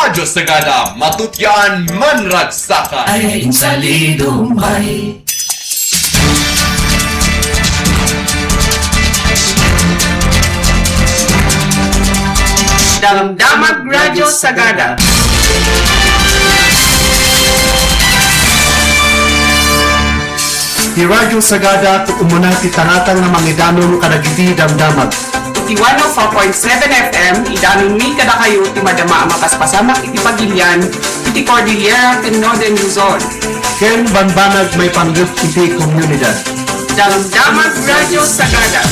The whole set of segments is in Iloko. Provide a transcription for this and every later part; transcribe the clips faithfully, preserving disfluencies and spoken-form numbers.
Radyo Sagada, matutian, manragsakan. Ay, insalido, may. Damdamag Radyo Sagada. Ti Radyo Sagada ti umuna ti tangatang nga mangidanon kadagiti damdamag. Iti one oh four point seven F M, idanonmi kadakayo ti madama a mapaspasamak iti pagilian iti Cordillera ken Northern Luzon. Ken bambanag maipanggep iti komunidad. Damdamag Radyo Sagada.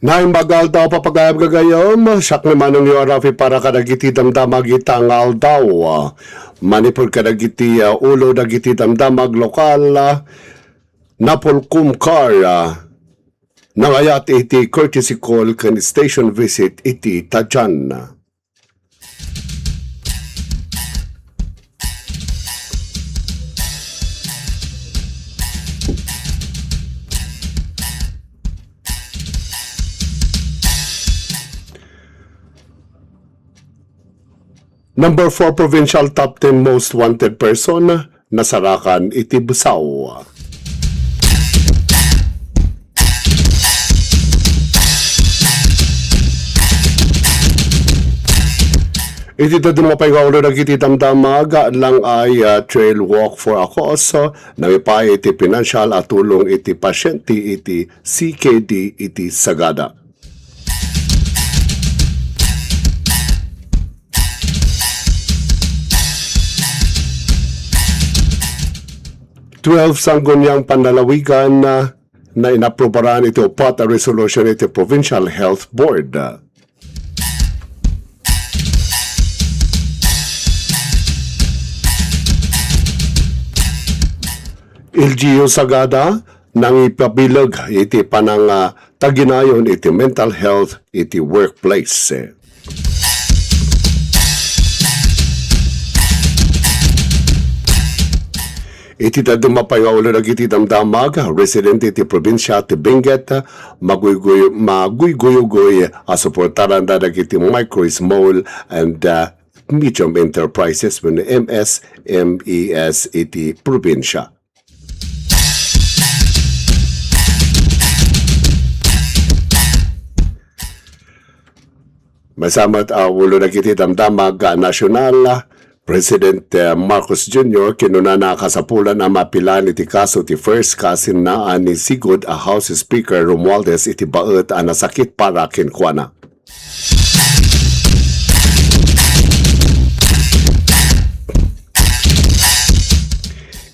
Naimbag nga aldaw, papagayam gagayem, siak ni manongyo a Rafi para kadagiti damdamag ita nga aldaw. Manipud kadagiti, ah, ulo dagiti damdamag lokal, ah, Napolcom car, ah, nangayat iti courtesy call ken station visit iti Tadian. Number four provincial top ten most wanted person, nasarakan iti Besao. Iti dadduma pay nga ulo dagiti damdamag, Langay, ah, Trail Walk for a Cause, ah, nangipaay iti pinansial a tulong iti pasyente iti C K D iti Sagada. Twelve sangguniang panlalawigan, ah, na inaprubaran iti upat a resolution iti Provincial Health Board. L G U Sagada, nangipabileg iti panang, ah, taginayon iti mental health iti workplace. Iti dadduma pay nga ulo dagiti damdamag, residente iti probinsia ti Benguet, maguyguy-, maguyguyogoy a suportaranda dagiti micro, small, and, uh, medium enterprises wenno M S M Es iti probinsia. Maysa met a ulo dagiti damdamag a nasyonal, President, eh, Marcos Junior kinunana a kasapulan a mapilan iti kaso ti first cousin-na a ni Sigud a House Speaker Romualdez iti baet a nasakit para kenkuana.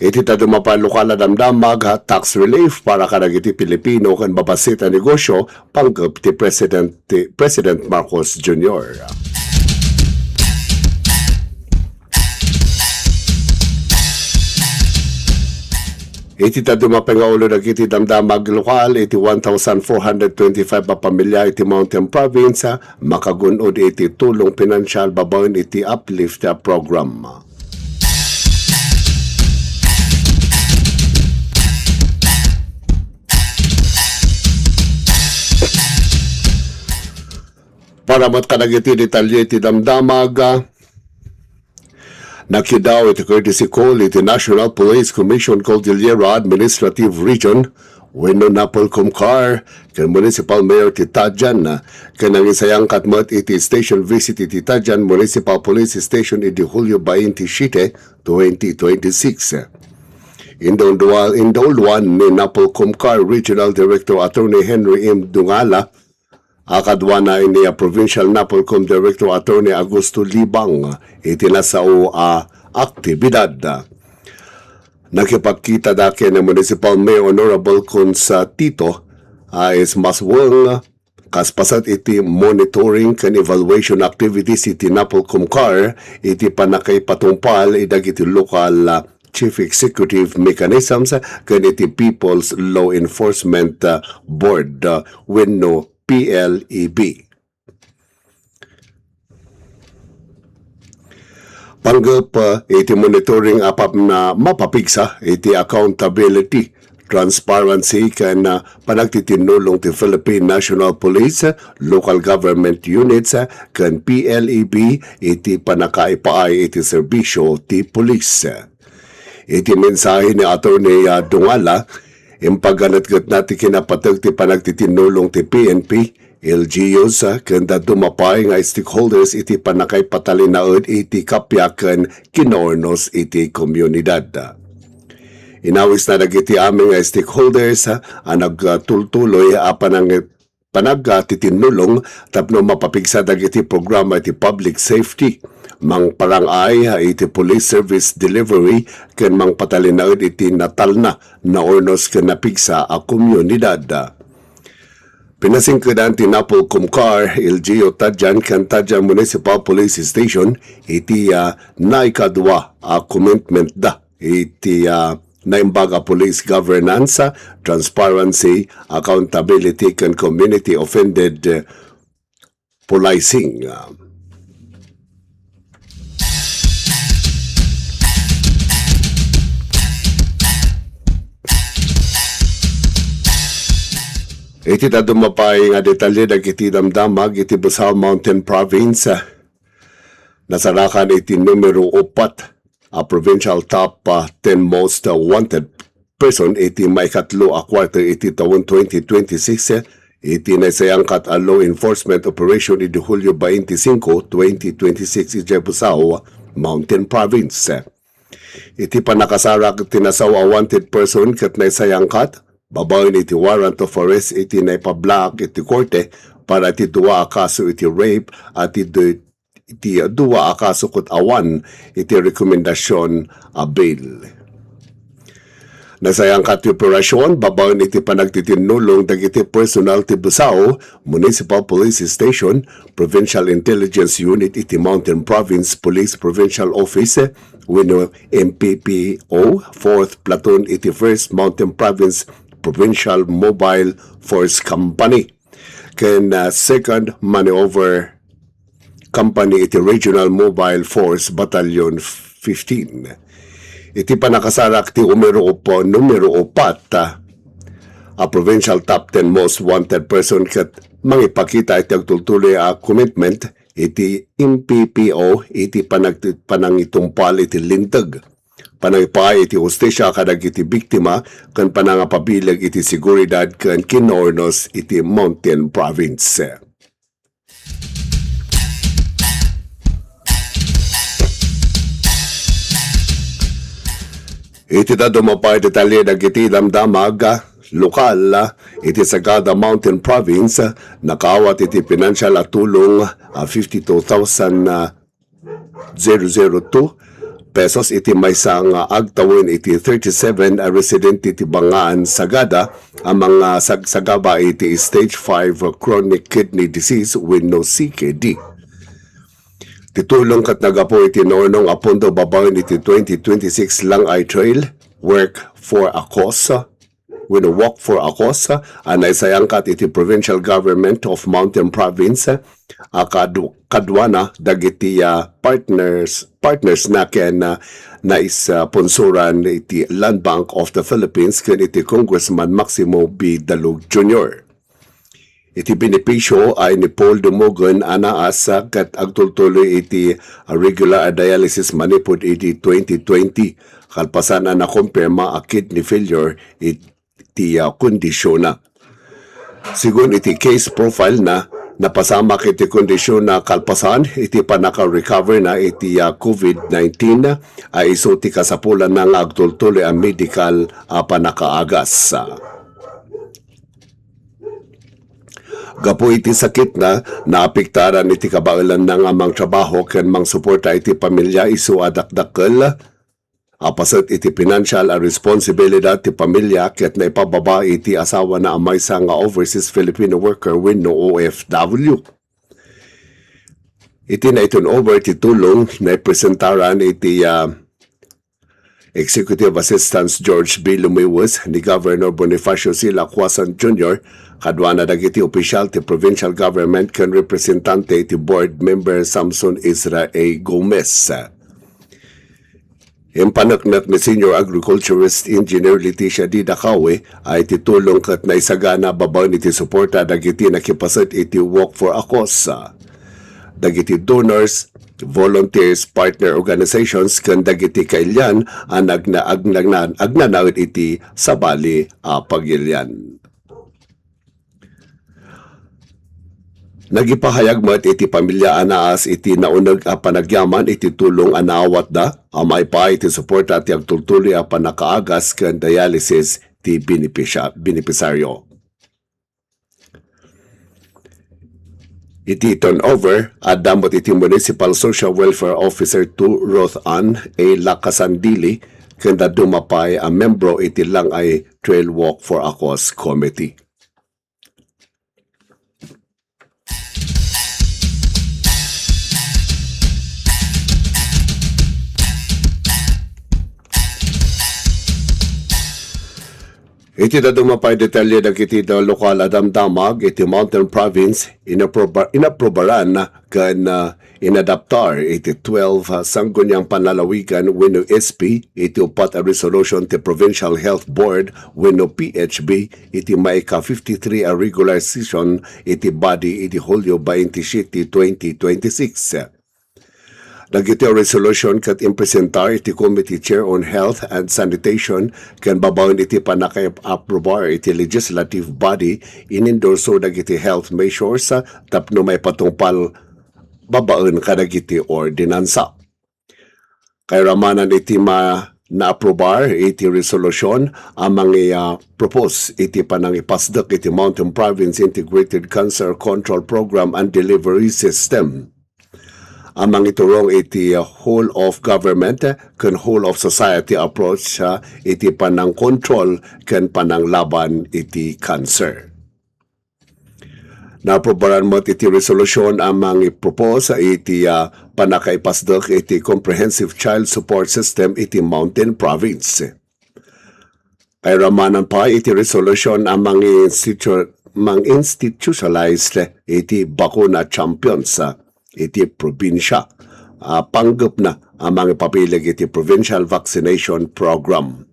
Iti dadduma pay lokal a damdamag, tax relief para kadagiti Pilipino ken babassit a negosyo, panggep ti President, ti President Marcos Junior. Iti dadduma pay nga ulo dagiti damdamag lokal, iti one thousand four hundred twenty-five a pamilia iti Mountain Province, makagun-od iti tulong pinansial babaen iti Uplift program. Para met kadagiti detalye iti damdamag, nakidaw iti courtesy call iti National Police Commission Cordillera Administrative Region wenno Napolcom car ken Municipal Mayor ti Tadian, ken nangisayangkat met iti station visit iti Tadian Municipal Police Station idi Hulyo twenty-seven, twenty twenty-six. Indauluan, indauluan ni Napolcom car Regional Director Attorney Henry M. Dungala a kaduana ni Provincial Napolcom Director Attorney Augusto Libang iti nasao a aktibidad. Nakipagkitada ken ni Municipal Mayor Honorable Cons Tito a Ismasweng kas paset iti monitoring ken evaluation activities iti Napolcom car iti pannakaipatungpal idagiti local, ah, chief executive mechanisms ken iti People's Law Enforcement, ah, Board, ah, wenno P L E B. Panggep, uh, iti monitoring a pap-, na mapapigsa iti accountability, transparency, ken, uh, panagtitinnulong ti Philippine National Police, local government units, uh, ken P L E B iti pannakaipaay iti serbisyo ti pulis. Iti mensahe ni Attorney, uh, Dungala, impaganetgetna ti kinapateg ti panagtitinnulong ti P N P, L G Us, ken dadduma pay nga stakeholders iti pannakaipatalinaed iti kappia ken kinaurnos iti komunidad. Inawisna dagiti amin nga stakeholders a nagtultuloy a panang-, panagtitinnulong tapno mapapigsa dagiti programa iti public safety, mangparang-ay iti police service delivery, ken mangpatalinaed iti natalna, naurnos ken napigsa a komunidad. Pinasingkedan ti Napolcom CAR, L G U Tadian ken Tadian Municipal Police Station iti, ah, naikadua a commitment da iti, ah, naimbag a police governance, transparency, accountability, ken community offended, eh, policing. Iti dadduma pay nga detalye dagiti damdamag iti Buzao Mountain Province, nasarakan iti numero upat a provincial top, ah, ten most, ah, wanted person iti maikatlo a quarter iti taon twenty twenty-six, eh, iti naisayangkat a law enforcement operation idi Hulyo twenty-five, twenty twenty-six idiay Buzao Mountain Province. Iti pannakasarak ti nasao a wanted person ket naisayangkat babaen iti warrant of arrest iti naipablaak iti korte para iti dua a kaso iti rape a ti du-, iti dua a kaso ket awan iti rekomendasyon a bail. Naisayangkat ti operasyon babaen iti panagtitinnulong dagiti personal ti Buzao Municipal Police Station, Provincial Intelligence Unit iti Mountain Province Police Provincial Office wenno M P P O, Fourth Platoon iti First Mountain Province Provincial Mobile Force Company, ken, ah, Second Maneuver Company iti Regional Mobile Force Battalion fifteen. Iti pannakasarak ti numero upo-, numero upat, ah, a provincial top ten most wanted person ket mangipakita iti agtultuloy a commitment iti M P P O iti panag-, panangitungpal iti linteg, panangipaay iti hustisya kadagiti biktima, ken panangapabileg iti seguridad ken kinaurnos iti Mountain Province. Iti dadduma pay detalye dagiti damdamag lokal iti Sagada Mountain Province, nakaawat iti financial a tulong a fifty-two thousand zero zero two pesos iti maysa nga agtawen iti thirty-seven a residente ti Bangaan, Sagada, a mangasagsagaba iti stage five chronic kidney disease wenno C K D. Ti tulong ket naggapu iti naurnong a pondo babaen iti twenty twenty-six Langay Trail Work for a Cause wenno Walk for a Cause a naisayangkat iti Provincial Government of Mountain Province a kadu-, kaduana dagiti, ah, partners, partners na ken, ah, naisponsoran iti Land Bank of the Philippines ken iti Congressman Maximo B. Dalug Junior. Iti benepisio ay ni Paul Dumugon a naas ket agtultuloy iti regular a dialysis manipud idi twenty twenty, kalpasan a nakumpirma a kidney failure iti, ah, kondisionna. Segun iti case profile na, napasamak iti kondisionna kalpasan iti pannaka-recover na iti, ah, covid nineteen a isu ti kasapulanna nga agtultuloy a medical a pannakaagas. Gapu iti sakitna, naapektaran iti kabaelanna nga mangtrabaho ken mangsuporta iti pamilia isu a dakdakkel a paset iti pinansial a responsibilidad ti pamilia ket naipababa iti asawana a maysa nga overseas Filipino worker wenno O F W. Iti naiturn over ti tulong, naipresentaran iti, ah, Executive Assistant George B. Lumiwes ni Governor Bonifacio C. Lacuasan Junior Kaduana dagiti official ti provincial government ken representante iti board member Samson Ezra A. Gomez. Impaneknek ni Senior Agriculturist Engineer Leticia D. Dacawe a iti tulong ket naisagana babaen iti suporta dagiti nakipaset iti Walk for a Cause, dagiti donors, volunteers, partner organizations, ken dagiti kailian a nagna-, agnana-, agnanaed iti sabali a pagilian. Nagipahayag met iti pamilia a naas iti nauneg a panagyaman iti tulong a naawatda a maipaay iti suporta ti agtultuloy a pannakaagas ken dialysis ti benepisya-, benepisaryo. Iti turnover, adda met iti Municipal Social Welfare Officer two, Ruth Ann A. Lacasandili, ken dadduma pay a membro iti Langay Trail Walk for a Cause Committee. Iti dadduma pay detalye dagiti da-, lokal a damdamag iti Mountain Province, inaproba-, inaprubaran ken, ah, inadaptar iti twelve, ah, Sangguniang Panlalawigan wenno S P iti uppat a resolution ti Provincial Health Board wenno P H B iti maika fifty-three a regular session iti body iti Hulyo twenty-seven, twenty twenty-six. Dagiti resolution ket impresentar iti Committee Chair on Health and Sanitation ken babaen iti pannakaiaprobar iti legislative body, inendorso dagiti health measures, ah, tapno maipatungpal babaen kadagiti ordinansa. Kairamanan iti ma-, naaprobar iti resolution a mangi-, ah, propose iti panangipasdek iti Mountain Province Integrated Cancer Control Program and Delivery System a mangiturong iti, ah, whole of government ken whole of society approach, ah, iti panangkontrol ken pananglaban iti cancer. Naaprobaran met iti resolution a mangipropose iti, ah, pannakaipasdek iti Comprehensive Child Support System iti Mountain Province. Kairamanan pay iti resolution a manginstitu-, manginstitutionalize iti Bakuna Champions, ah, iti probinsia, ah, panggepna a mangipapileg iti Provincial Vaccination Program.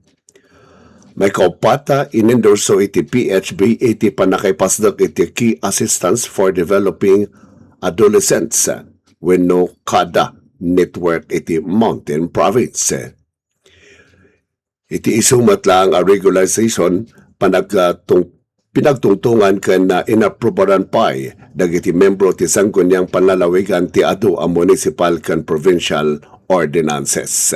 Maikauppat, ah, inendorso iti P H B iti pannakaipasdek iti Key Assistance for Developing Adolescents, ah, wenno kada network iti Mountain Province. Iti isu met laeng a regular session, panagtung-, pinagtungtongan ken, ah, inaprubaran pay dagiti membro ti Sangguniang Panlalawigan ti adu a municipal ken provincial ordinances.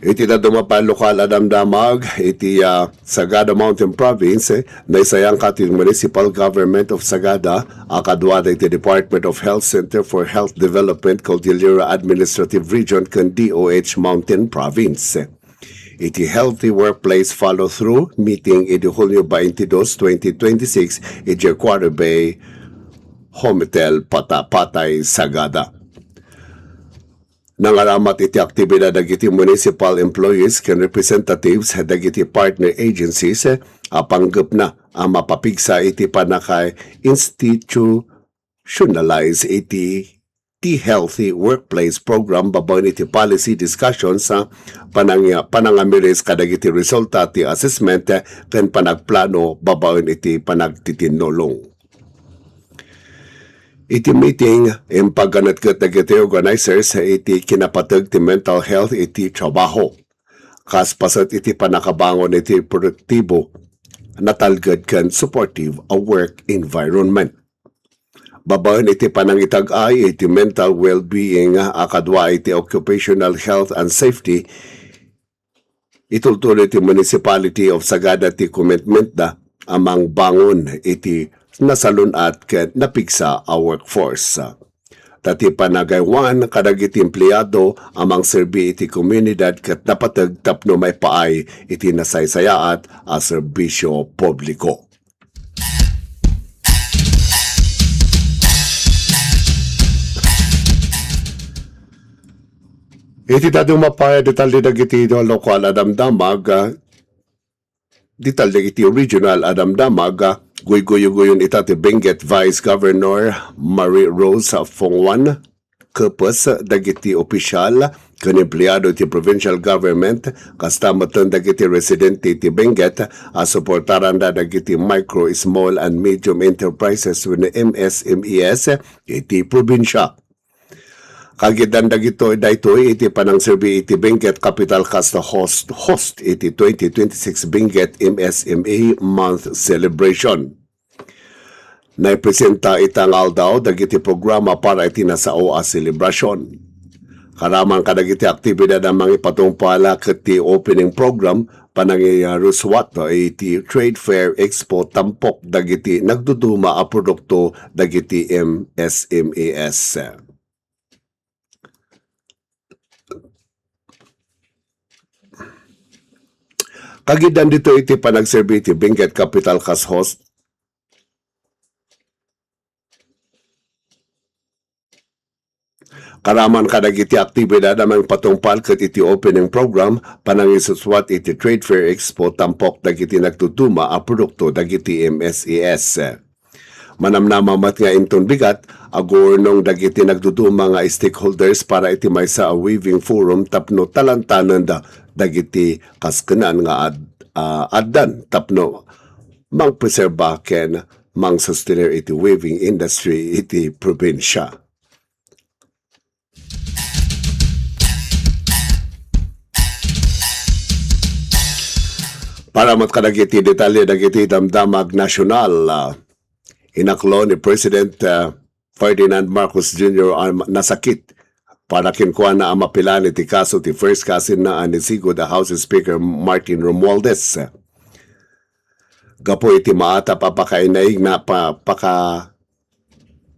Iti dadduma pay a lokal a damdamag iti, ah, Sagada Mountain Province, eh, naisayangka ti Municipal Government of Sagada a kaduada iti Department of Health Center for Health Development, Cordillera Administrative Region, ken D O H Mountain Province. Iti Healthy Workplace Follow-Through Meeting idi Hulyo twenty-two, twenty twenty-six, iti Quarter Bay Hotel, Pata-, Patay, Sagada. Nangaramat iti aktibidad dagiti municipal employees ken representatives dagiti partner agencies a panggepna a mapapigsa iti pannaka-institutionalize iti ti Healthy Workplace Program babaen iti policy discussions, ah, panang-, panangamiris kadagiti resulta ti assessment, eh, ken panagplano babaen iti panagtitinnulong. Iti meeting, impaganetget dagiti organizers iti kinapateg ti mental health iti trabaho. Kas paset iti pannakabangon iti produktibo, natalged ken supportive a work environment. Babaen iti panangitag-ay iti mental well-being a kadua iti occupational health and safety, itultuloy ti Municipality of Sagada ti commitmentda a mangbangon iti nasalun-at ket napigsa a workforce. Ta ti panagaywan kadagiti empleado a mangserbi iti komunidad ket napateg tapno maipaay iti nasaysayaat a serbisyo publiko. Iti dadduma pay a detalye dagiti lokal a damdamag, ah, detalye dagiti regional a damdamag, ah, guyguyguyon ita ti Benguet Vice Governor Marie Rose Fonghuan, kepes dagiti opisyal ken empleado ti provincial government, kasta metten dagiti residente ti Benguet a suportaranda dagiti micro, small and medium enterprises wenno M S M Es iti probinsia. Kagidan dagitoy, daytoy iti panangserbi iti Benguet Capital kas host, host iti twenty twenty-six Benguet M S M E Month Celebration. Naipresenta ita nga aldaw dagiti programa para iti nasao a selebrasion. Karaman kadagiti aktibidad a mangipatungpal ket ti opening program, panangiruswat iti Trade Fair Expo tampok dagiti nagduduma a produkto dagiti M S M Es. Kagidan ditoy iti panagserbi iti Benguet Capital kas host. Karaman kadagiti aktibidad a mangpatungpal ket iti opening program, panangisuswat iti Trade Fair Expo tampok dagiti nagduduma a produkto dagiti M S E S. Manamnama met nga inton bigat, agurnong dagiti nagduduma nga stakeholders para iti maysa a weaving forum tapno talantanen da dagiti kaskenan nga ad-, ah, addan tapno mangpreserba ken mangsustener iti weaving industry iti probinsia. Para met kadagiti detalye dagiti damdamag nasional, ah, inaklo ni President, ah, Ferdinand Marcos Junior a nasakit para kenkuana a mapilan iti kaso ti first cousin na a ni sigud a House Speaker Martin Romualdez. Gapu iti maatap a pakainaig na pa-, paka-,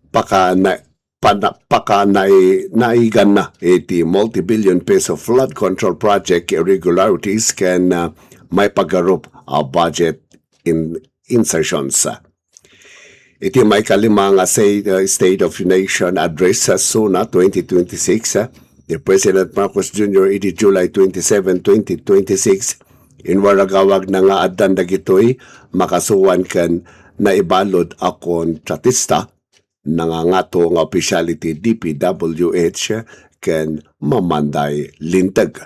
pakana-, pana-, pakanai-, naiganna iti multi-billion peso flood control project irregularities ken, ah, maipagarup a budget in-, insertions. Iti maikalima nga say, uh, State of Nation Address, uh, SONA twenty twenty-six, uh, ni President Marcos Junior idi July twenty-seven, twenty twenty-six, inwaragawagna nga addan dagitoy makasuan ken naibalud a kontratista, nangangato nga opisyal iti D P W H ken mamanday linteg.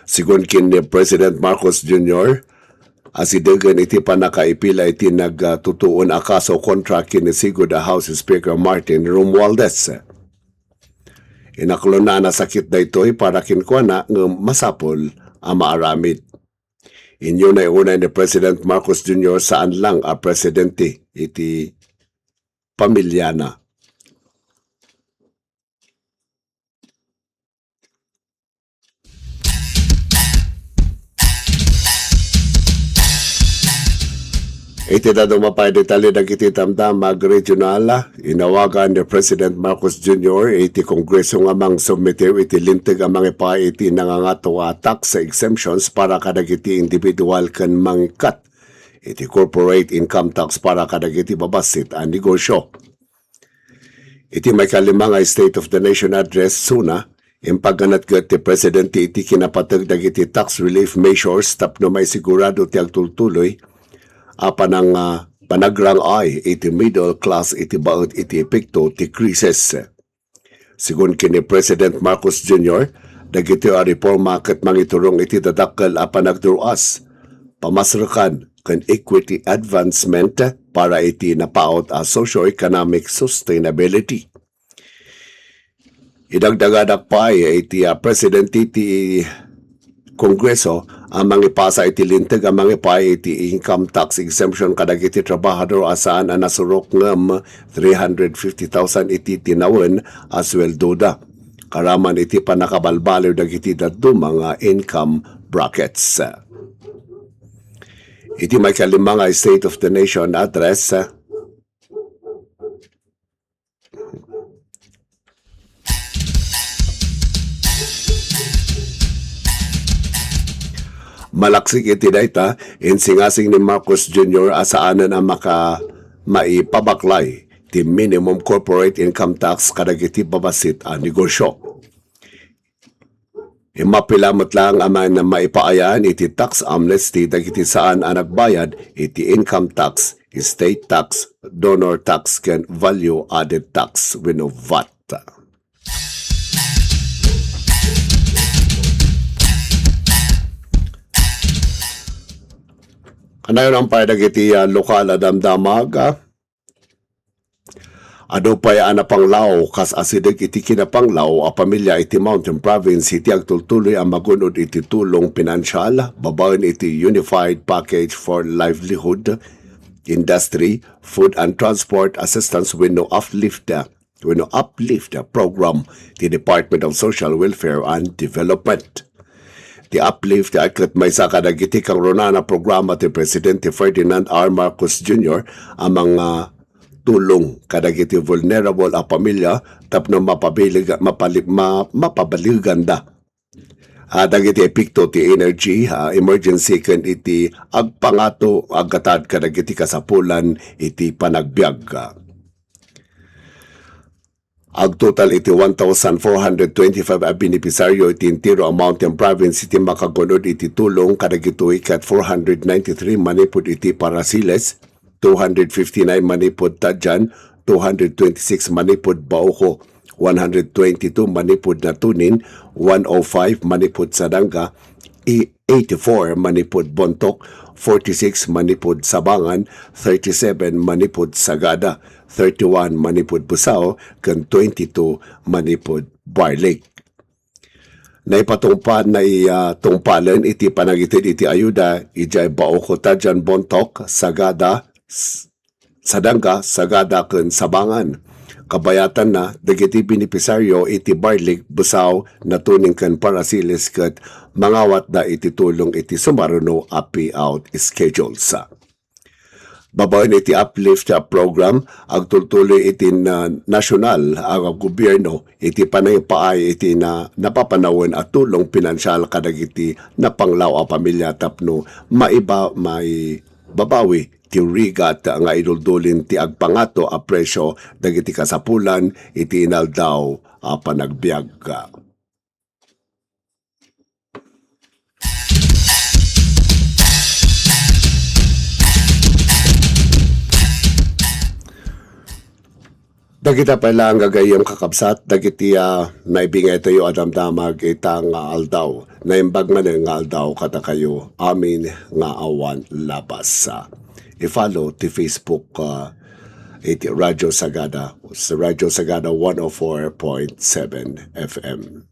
Sigun ken ni President Marcos Junior, asidegen iti pannakaipila iti nagtutuon a kaso kontra ken ni sigud a House Speaker Martin Romualdez. Inaklonna a nasakit daytoy para kenkuana ngem masapul a maaramid. Inyunay-unay ni President Marcos Junior saan lang a presidente iti pamiliana. Iti dadduma pay a detalye dagiti damdamag regional, inawagan ni President Marcos Junior iti Kongreso nga mangsubmitir iti linteg a mangipaay iti nangangato a tax exemptions para kadagiti individual ken mangikkat iti corporate income tax para kadagiti babassit a negosyo. Iti maikalima nga State of the Nation Address, SONA, impaganat ket ti Presidente iti kinapateg dagiti tax relief measures tapno maisigurado ti agtultuloy a panang-, ah, panagrang-ay iti middle class iti baet iti epekto ti krisis. Sigun ken ni President Marcos Junior, dagiti a reforma ket mangiturong iti dadakkel a panagdur-as, pamasrekan, ken equity advancement para iti napaut a socio-economic sustainability. Idagdagadak pay iti, ah, Presidente ti Kongreso a mangipasa iti linteg a mangipaay iti income tax exemption kadagiti trabahador a saan a nasurok ngem three hundred fifty thousand iti tinawen a sueldoda, karaman iti pannakabalbaliw dagiti dadduma nga income brackets. Iti maikalima nga State of the Nation Address, malaksik iti dayta, insingasing ni Marcos Junior a saanen a maka-, maipabaklay ti minimum corporate income tax kadagiti babassit a negosyo. Mapila met lang a man maipaayan iti tax amnesty dagiti saan a nagbayad iti income tax, estate tax, donor tax, ken value added tax wenno vat. Kanayon ang pay dagiti, ah, lokal a damdamag, ah. Adu pay a napanglaw kas asideg iti kinapanglaw a pamilya iti Mountain Province iti agtultuloy a magun-od iti tulong pinansial babaen iti Unified Package for Livelihood, Industry, Food and Transport Assistance wenno uplift, wenno uplift program ti Department of Social Welfare and Development. Ti uplift ay ket maysa kadagiti kangrunaan a programa ti Presidente Ferdinand R. Marcos Junior a manga tulong kadagiti vulnerable a pamilya tapno mapabilig-, mapali-, ma-, mapabaliganda, ah, dagiti epekto ti energy, ah, emergency ken iti agpangato aggatad kadagiti kasapulan iti panagbiag. Agtotal iti one thousand four hundred twenty-five a benepisaryo iti entero a Mountain Province iti makagun-od iti tulong kadagitoy ket four hundred ninety-three manipud iti Parasiles, two hundred fifty-nine manipud Tadian, two hundred twenty-six manipud Baoco, one hundred twenty-two manipud Natonin, one oh five manipud Sadanga, i-, eighty-four manipud Bontoc, forty-six manipud Sabangan, thirty-seven manipud Sagada, thirty-one manipud Busao, ken twenty-two manipud Barlig. Naipatungpal, nai-, ah, tungpalen iti panangited iti ayuda idiay Baoco, Tadian, Bontoc, Sagada, s-, Sadanga, Sagada, ken Sabangan. Kabayatanna, dagiti benepisaryo iti Barlig, Busao, Natonin, ken Parasiles ket mangawatda iti tulong iti sumaruno a payout schedules. Babaen iti Uplift Program, agtultuloy iti na-, nasyonal a gobierno iti panangipaay iti na-, napapanawen a tulong pinansial kadagiti napanglaw a pamilya tapno maiba-, maibabawi ti rigat nga iduldulin ti agpangato a presyo dagiti kasapulan iti inaldaw a panagbiag. Dagita pay laeng, gagayyem, kakabsat, dagiti, ah, naibingaytayo a damdamag ita nga aldaw. Naimbag manen nga aldaw kadakayo amin nga awan labas. I-follow ti Facebook, ah, iti Radyo Sagada, sa Radyo Sagada one oh four point seven F M.